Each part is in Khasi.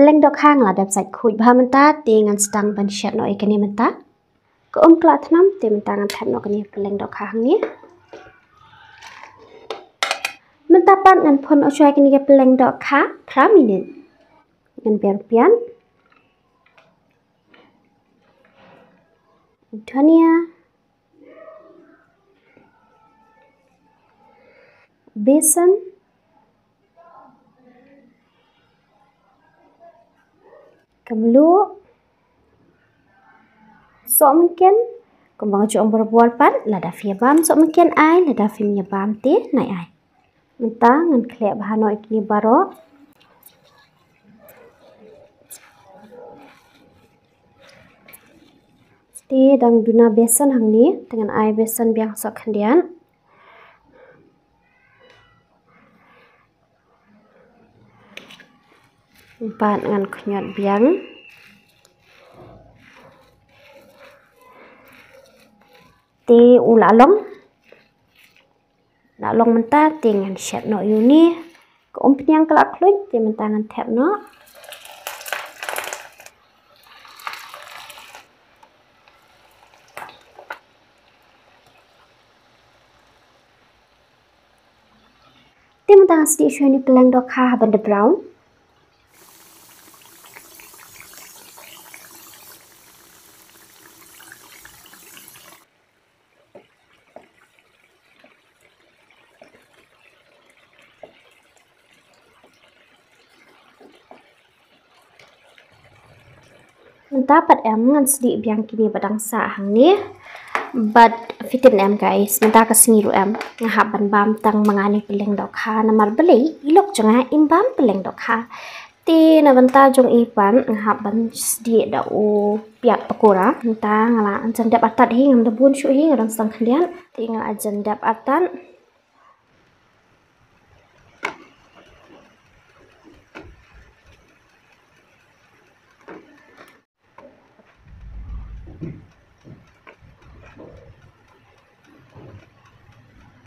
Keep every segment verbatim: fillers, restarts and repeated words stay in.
Pylleng dohkha nga la dep sait khuid bha mynta, te ngan sdang ban shet noh ïa kane mynta. Ka um ka la thnam, te mynta ngan thep noh kane pylleng dohkha hangne. Mynta pat ngan phun noh shuwa ïa kane ka pylleng dohkha phra minit. Ngan ber pian. Dhania. Besan. Ka mluh. Sohmynken. Kumba nga ju ong barabor pat, lada phi ïa bam sohmynken ai, lada phim ïa bam te nai ai. Mynta ngan khleh bha noh ïa kine baroh. Te dang duna besan hangne, te ngan ai besan biang sohkhyndiat. Bad ngan khñiot biang. Te u la long. La long mynta te ngan shet noh ïa une. Ka umphniang ka la khluid te mynta ngan thep noh. Te mynta ngan sdieh shuwa ïa une pylleng dohkha ha ban da brown. Mynta pat em ngan sdieh biang kine ba dang sah hangne. Bad phi tip ne em guys, mynta ka sngi ruh em nga hap ban bam tang ma nga ne pylleng dohkha namar balei i lok jong nga im bam pylleng dohkha. Te na bynta jong i pat nga hap ban sdieh da u piat pakora. Mynta nga la jan dep artat hi, ngam da bun shuh hi, nga dang sdang khyndiat. Te nga la jan dep artat.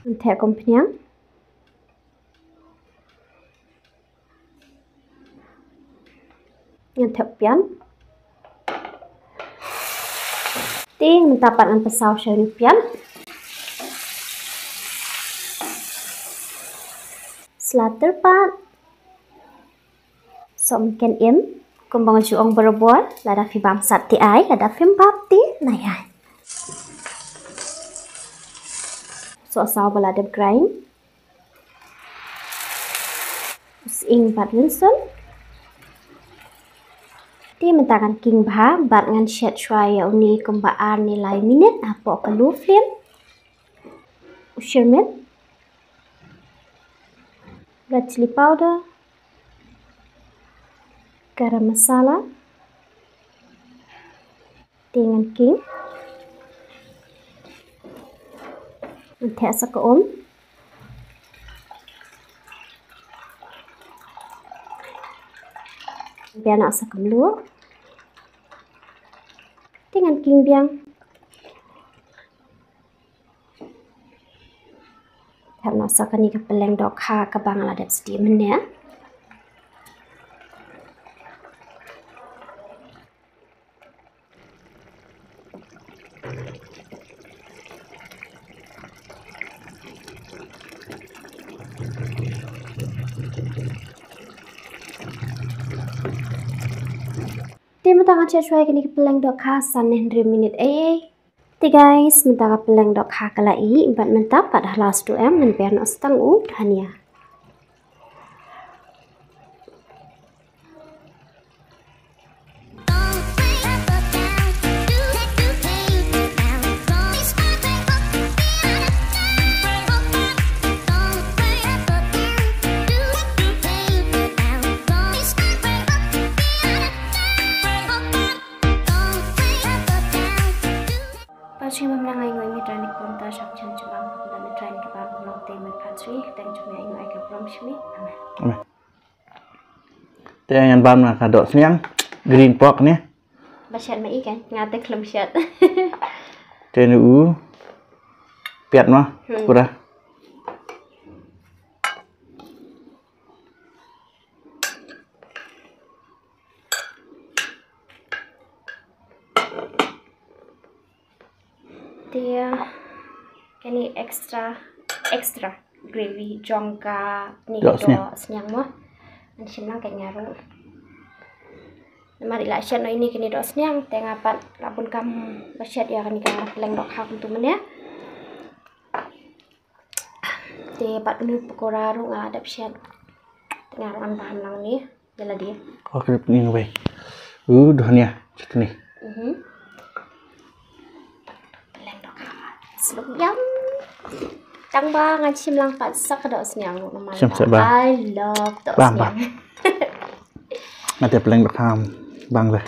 Ngan theh kum phniang. Ngan thep pian. Te mynta pat ngan pynsaw sha ïa une u pian. Sla tyrpad. Sohmynken im. Kumba nga ju ong barabor, lada phi bam sat te ai, lada phim bam te nai ai. Sohsaw ba la dep grind. Sying bad rynsun. Te mynta ngan king bha bad ngan shet shuwa ïa une kumba ar ne lai minit hapoh ka low flame. U shyrmit, red chilli powder, garam masala, te ngan king. Ngan theh sa ka um. Biang noh sa ka mluh. Te ngan king biang. Thep noh sa kane ka pylleng dohkha kaba nga la dep sdieh mynne. Te mynta ngan shet shuwa ïa kane ka pylleng dohkha san ne hynriew minit ei ei. Te guys, mynta ka pylleng dohkha ka la ih, bad mynta pat ha last to em ngan ber noh sa tang u dhania. Pha shu bam na ngai ngoi mi trai ni kumta shap chan chabam kumta mi trai ni kabam kumta te mi pha sri teng chumi ai ngoi ka prom shmi. Amen. Amen. Te ngan bam na ka doh sniang green pork ne. Ba shet ma i kan nga te khlem shet. Te nu u piat ma. Hmm. Pura. Te kane extra, extra gravy jong kane ka dohsniang mo. Ngan shim lang ka nga ruh. Namar i la shet noh ine kane dohsniang, te nga pat la bun kam ba shet ïa kane ka pylleng dohkha kumtu mynne. Te pat kane pakora ruh nga la dep shet. Te nga ruh ngan bam lang ne. Ïa lade. Ko kane pynïeng wei. Uh, dohsniang. Chutney. Mhm. Pylleng dohkha. Sluk yum. Tang ba ngan shim lang pat sa ka dohsniang ruh namar. Shim sa ba. I love dohsniang. Bam, bam. Nga te pylleng dohkha bang de.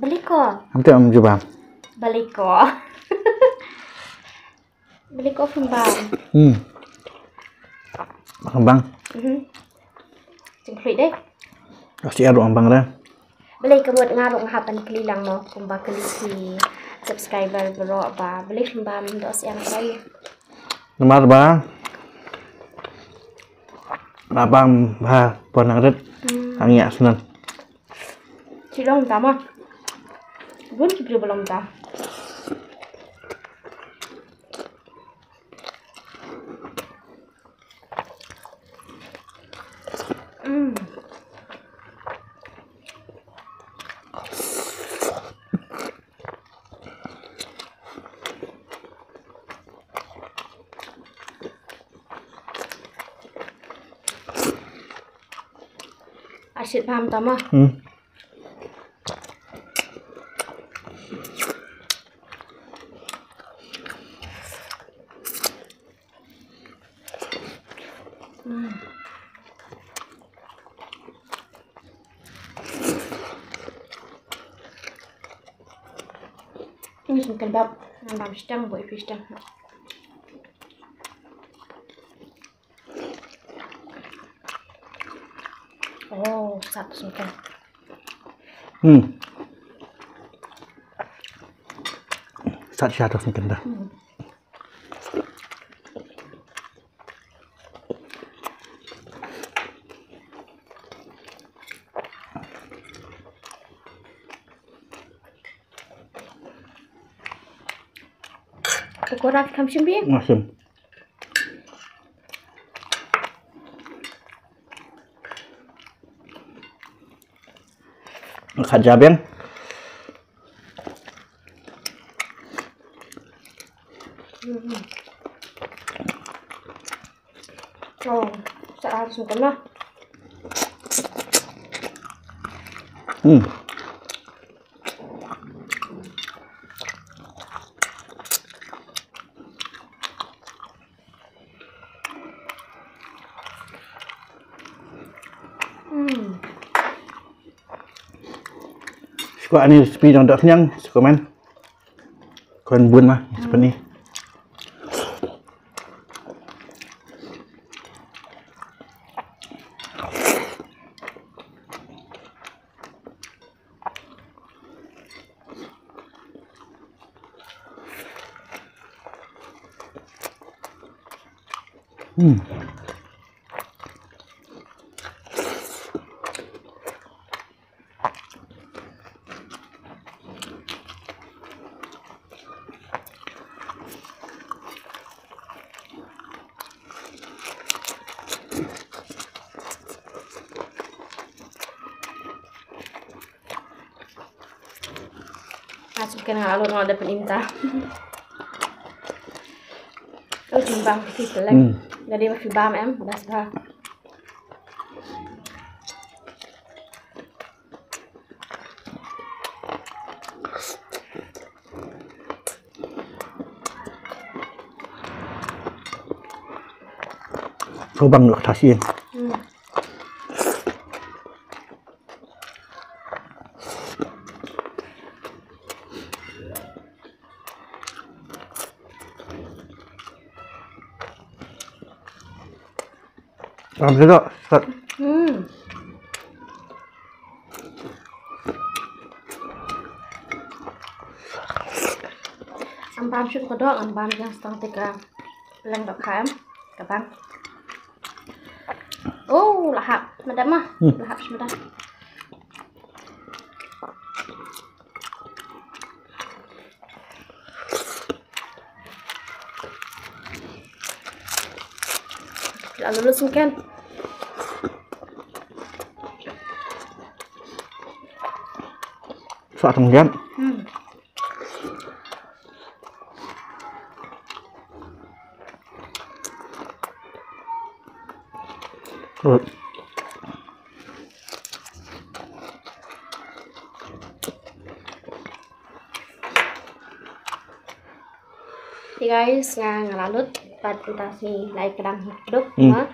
Beli ko. Am te am ju bam. Beli ko. Beli ko phim bam. Hmm. Bang bang. Mhm. Jingkhlui dei. Pasti ado bang de. Beli ka mut nga ruh nga hap ban kylli lang mo kumba kylli ki subscriber baroh ba beli phim bam dohsniang trai. Namar ba. Ba bam ba pon nang rit. Hmm. Ang ïa sunan. Chi long ta ma. Bun chi bri ba long ta. Mm. Asit bam ta ma. Hmm. Hmm. Ini sengkembab, nambah sedang, buat itu sedang. Oh, sat sengkembab. Hmm. Sat sya to sengkembab. Hmm. Pakora kham shim bi? Nga shim. Khat ja biang. Oh, sa ar sung kana. Hmm. Hmm. Shuwa ani recipe jong dohsniang, shuwa men. Khuan bun ma, seperti ni. Hmm. Nga shu kynmaw nga la lut nga la dep pynimta. Oh, jingbam phi pyleng. Hmm. Nga dei ma phi bam em, bas bha. Ko bang nuk thasi. Hmm. Ram sedap, sedap. Hmm. Am bam shu kodok, am bam jang stang te ka leng dok kha em, ka bang. Oh, lahap, madam mah, hmm, lahap madam. Alu lu sungkan. Sa tang dian. Hmm. Hey guys, nga nga la lut pat kita si lai kedang duk hmm. Ma.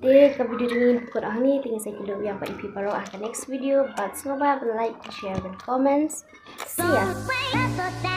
Te ka video ni pukut ah ni, tinggal saya kilo yang pa ipi paro ah ka next video. But semoga like, share, and comments. See ya.